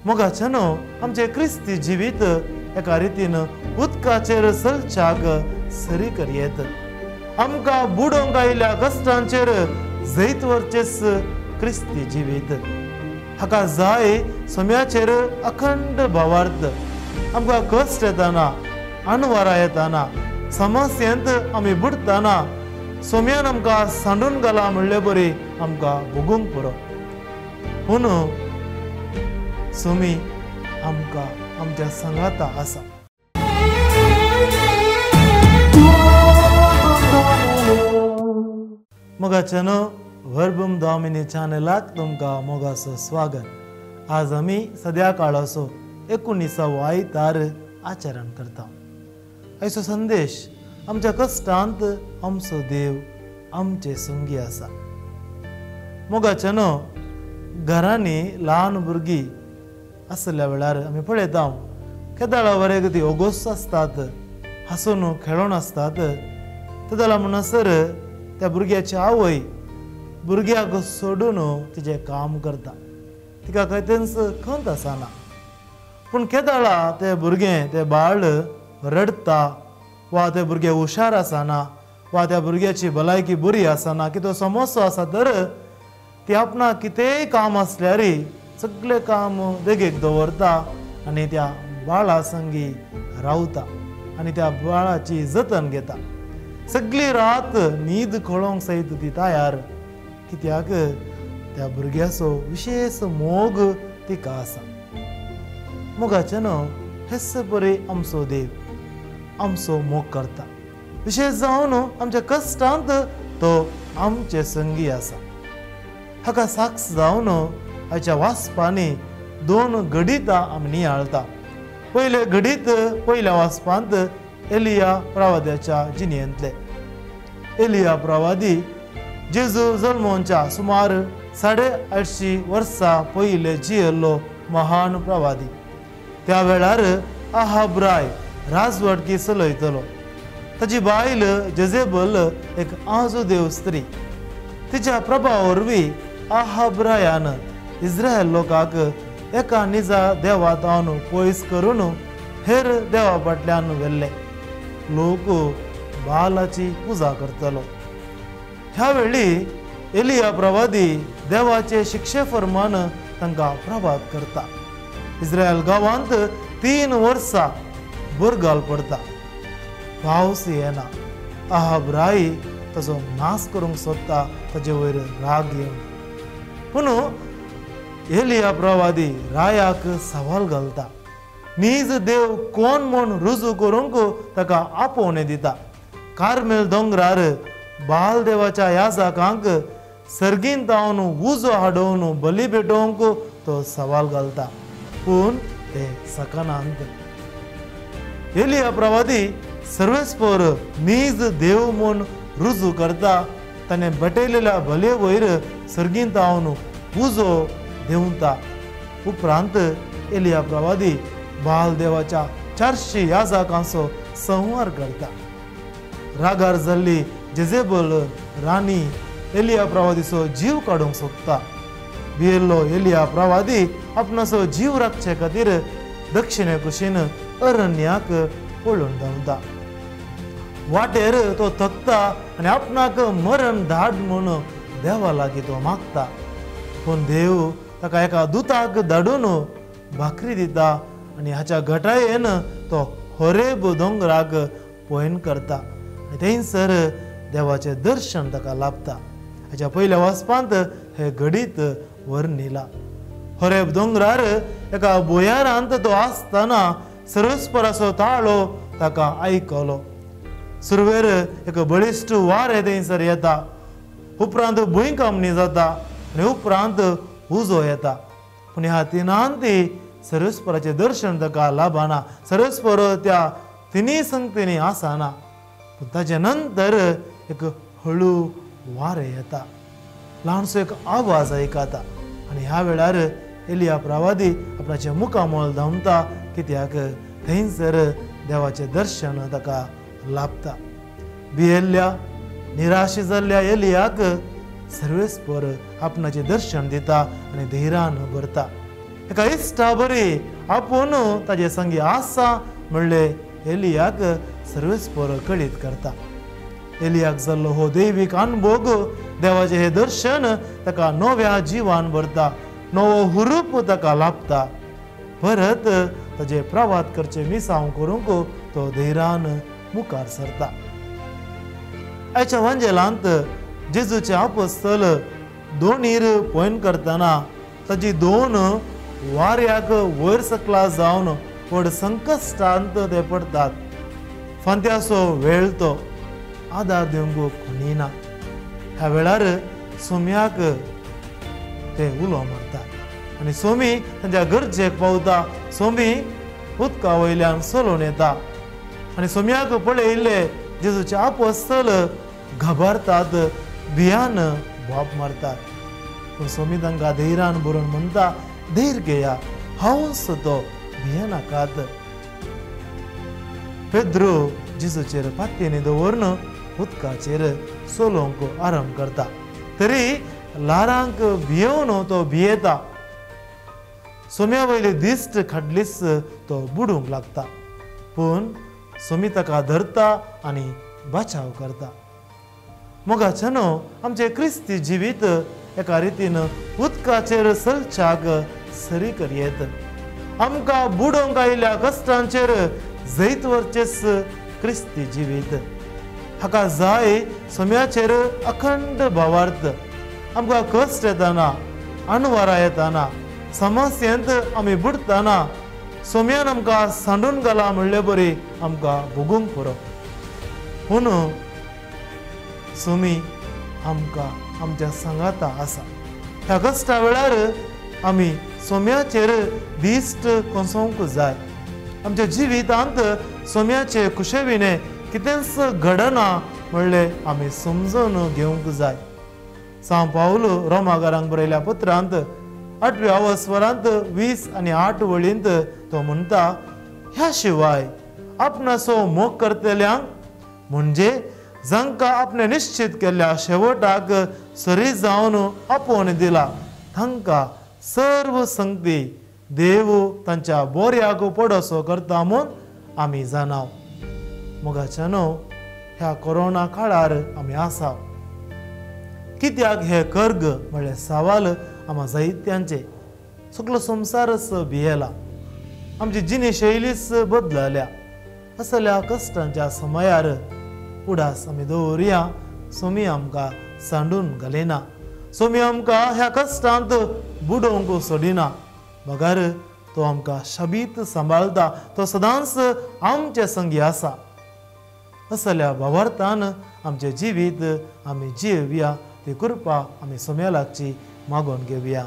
मोगाच्यानो आमचें क्रिस्ती जिवीत एका रितीन उदकाचेर चलच्याक सरी करयेत। आमकां बुडोवंक आयिल्ल्या कश्टांचेर जैत व्हरचेंच क्रिस्ती जिवीत। हाका जाय सम्याचेर अखंड भावार्थ। आमकां कश्ट येताना, अणवारा येताना, समस्येंत आमी बुडटना सोम्यान आमकां सांडून घाला म्हणले बरी आमकां भोगूंक पुरो। पूण सोमी आमकां आमच्या सांगाता आसा। मोगाच्यानो वर्बम डॉमिनी चॅनलाक तुमकां मोगाचो स्वागत। आज आमी सद्या काळाचो 19वो आयतार आचरण करता। आयचो संदेश आमच्या कश्टांत आमचो देव आमचे संगी आसा। मोगाच्यानो घरांनी ल्हान भुरगीं आसल्या वेळार आमी पळयता केदाळा वरेक ती ओगोस आसतात, हांसून खेळोन आसतात। तेदाळा म्हणसर त्या भुरग्याची आवय भुरग्याक सोडून तिचें काम करता, तिका खंय खंत आसना। पूण केदाळा तें भुरगें तें बाळ रडटा वा तें भुरगें हुशार आसना वा त्या भुरग्याची भलायकी बरी आसना, कितें समस्या आसा तर ती आपणाक कितेंय काम आसल्यार सगळें काम देगेक दवरता आनी त्या बाळा संगी रावता आनी त्या बाळाची जतन घेता। सगळी रात न्हीद खळोवंक सयत ती तयार, कित्याक त्या भुरग्याचो विशेष मोग तिका आसा। मोगाच्यानो हेच बरे आमचो देव आमचो मोग करता, विशेष जावन आमच्या कश्टांत तो आमचे संगी आसा। हाका साक्ष जावन आयच्या वाचपांनी दोन घडितां आमी नियाळता। पयले घडीत पयल्या वाचपांत एलिया प्रवाद्याच्या जिणेंतले। एलिया प्रवादी जेजू जल्मोच्या सुमार 850 वर्सां पयले जियेल्लो महान प्रवादी। त्या वेळार आहाब राय राजवटकी चलयतलो। ताजी बायल जेजेबल एक आजो देव स्त्री। तिच्या प्रभावा वरवीं आहाब रायान इस्रायल लोकांक एका निजा देवा तावन पयस करून हेर देवा फाटल्यान व्हेल्ले। लोक बालाची पुजा करतलो। ह्या वेळी एलिया प्रवादी देवाचे शिक्षे फरमान तांकां प्रभात करता। इस्रायल गांवांत 3 वर्सां बरगाल पडटा, पावस येना। आहाब राय ताचो नाश करूंक सोदता, ताचे वयर राग येवन। पूण एलिया प्रवादी रायाक सवाल घालता, नीज देव कोण म्हूण रुजू करूंक ताका आपोवणें दिता। कार्मेल दोंगरार बाल देवाच्या याजकांक सर्गीन तावन उजो हाडोवन बली भेटोवंक तो सवाल घालता, पूण ते सकनांत। एलिया प्रवादी सर्वेस्पर नीज देव म्हूण रुजू करता। ताणें बटयलेल्या बले वयर सर्गीन तावन उजो देंवता। उपरांत एलिया प्रवादी बाल देवाच्या 400 याजकांचो संहार करता। रागार जाल्ली जेजेबल राणी एलिया प्रवादीचो जीव काडूंक सोदता। भियेल्लो एलिया प्रवादी आपणाचो जीव राखचे खातीर दक्षिणे कुशीन अरण्याक पळून धांवता। वाटेर तो थकता आनी आपणाक मरण धाड म्हूण देवा लागीं तो मागता। पूण देव ताका एका दुताक धाडून भाकरी दिता आनी हाच्या घटायेन तो होरेब दोंगराक पयण करता आनी थंयसर देवाचें दर्शन ताका लाभता। हाच्या पयल्या वाचपांत हें घडीत वर्णिलां। होरेब दोंगरार एका बोयारांत तो आसतना सर्वेस्पराचो ताळो ताका आयकलो। सुरवेर एक बळिश्ट वारें थंयसर येता, उपरांत भुंयकांपणी जाता आनी उपरांत उजो येता। पूण ह्या तिनांती सर्वेस्पराचें दर्शन ताका लाभना, सर्वेस्पर त्या तिनूय संगतींनी आसना। पूण ताजे नंतर एक हळू वारें येता, ल्हानसो एक आवाज आयकता आनी ह्या वेळार एलिया प्रवादी आपणाचें मुखामळ धांवता, कित्याक थंयसर देवाचें दर्शन ताका लाभता। भियेल्ल्या निराश जाल्ल्या एलियाक सर्वेस्पर आपणाचें दर्शन दिता आनी धैर्यान भरता। एका इश्टा बरी आपूण ताजे संगी आसा म्हणले एलियाक सर्वेस्पर कळीत करता. एलियाक जाल्लो हो दैवीक अनभोग, देवाचें हें दर्शन ताका नव्या जिवान भरता, नवो हुरूप ताका लाभता. परत ताजे प्रवात करचें मिसांव करूंक तो धैर्यान मुखार सरता. आयच्या वांजेलांत जेजूचे आपोस्तल दोनीर पॉयंट करतना ताजी दोन वाऱ्याक वयर सकला जावन व्हड संकश्टांत ते पडटात. फांत्याचो वेळ तो आदार दिवंक कोणी ना. ह्या वेळार सोम्याक ते उलो मारतात आनी सोमी तांच्या गरजेक पावता. सोमी उदका वयल्यान चलोवन येता आनी सोम्याक पळयिल्ले जेजूचे आपोस्तल घाबरतात, भियान बाप मारतात. पूण सोमी तांकां धैर्यान बरोवन म्हणटा, धैर्य घेया, हांवच तो, भियेनाकात. पेद्रो जेजूचेर पातयेनी दवरून उदकाचेर चलोवंक आरंभ करता, तरी ल्हारांक भियेवन तो भियेता. सोम्या वयली दिश्ट खाडलीच तो बुडूंक लागता, पूण सोमी ताका धरता आनी बचाव करता. मोगाच्यानो, आमचें क्रिस्ती जिवीत एका रितीन उदकाचेर चलच्याक सरी करयेत. आमकां बुडोवंक आयिल्ल्या कश्टांचेर जैत व्हरचेंच क्रिस्ती जिवीत. हाका जाय सोम्याचेर अखंड भावार्थ. आमकां कश्ट येतना, अणवारा येतना, समस्येंत आमी बुडटना सोम्यान आमकां सांडून घाला म्हणले बरी आमकां भोगूंक पुरो. पूण सोमी आमकां आमच्या सांगाता आसा. ह्या कश्टा वेळार आमी सोम्याचेर दिश्ट कोसोवंक जाय. आमच्या जिवितांत सोम्याचे कुशेविणे कितेंच घडना म्हणलें आमी समजून घेवंक जाय. सांव पावल रोमागारांक बरयल्या पत्रांत 8व्या अवस्वरांत 20 आनी 8 वळींत तो म्हणटा, ह्या शिवाय आपणाचो मोग करतल्यांक म्हणजे जांकां आपणें निश्चित केल्ल्या शेवटाक सरी जावन आपोवन दिला तांकां सर्व संगती देव तांच्या बोऱ्याक पडसो करता म्हूण आमी जाणाव. मोगाच्यानो, ह्या कोरोना काळार आमी आसा. कित्याक हे कर्ग म्हळ्यार सवाल आमा जायत्यांचे. सगलो संवसारच भियेला, आमची जिणे शैलीच बदलल्या. असल्या कश्टांच्या समयार उडास आमी दवरुया, सोमी आमकां सांडून घालिना, सोमी आमकां ह्या कश्टांत बुडोवंक सोडिना, बगर तो आमकां शबीत सांबाळटा, तो सदांच आमचे संगी आसा. असल्या भावार्थान आमचें जिवीत आमी जियोवया, ती कृपा आमी सोम्या लागची मागोवन घेवया.